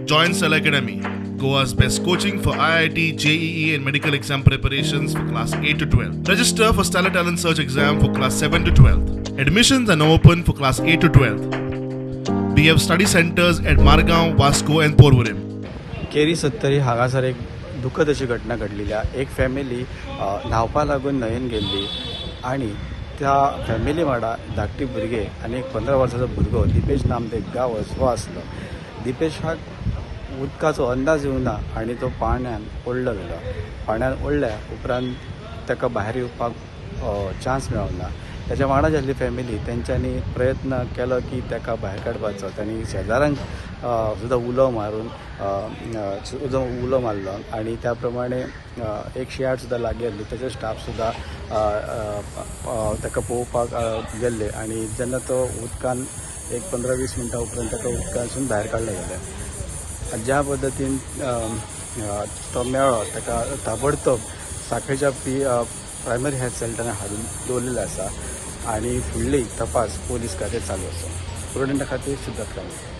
Join Stellar Academy, Goa's best coaching for IIT, JEE and medical exam preparations for class 8 to 12. Register for Stellar Talent Search exam for class 7 to 12. Admissions are now open for class 8 to 12. We have study centers at Margao, Vasco and Porvorim. Keri Sattari हांगासर एक दुखद अशी घटना घडलेली आहा. एक family न्हांवपा लागून न्हंयेन गेल्ली आनी त्या फॅमिली वांगडा धाकटी भुरगे आनी एक 15 वर्साचो भुरगो दिपेश नामदेव गांवस हो आसलो. दिपेशाक उदकाचो अंदाज येवना आनी तो पाण्यान ओडलो गेलो. पाण्यान ओडल्या उपरांत ताका भायर येवपाक चान्स मेळना. ताच्या वांगडा जी आसली फॅमिली तेंच्यांनी प्रयत्न केलो की ताका भायर काडपाचो. तांणी शेजाऱ्यांक सुद्दां उलो मारून उलो मारलो आनी त्या प्रमाणे 108 सुद्दां लागीं आसली. ताचे स्टाफ सुद्दां ताका पळोवपाक गेल्ले आनी जेन्ना तो उदकान एक 15-20 मिनटां उपरांत ताका उदकांतसून भायर काडले गेले. ज्या पद्दतीन तो मेळ्ळो ताका ताबडतोब साखळेच्या प्रायमरी हेल्थ सेंटरान हाडून दवरलेलो आसा आनी फुडली तपास पोलीस खातें चालू आसा. प्रुडंटा खातीर सिद्धार्थ कामत.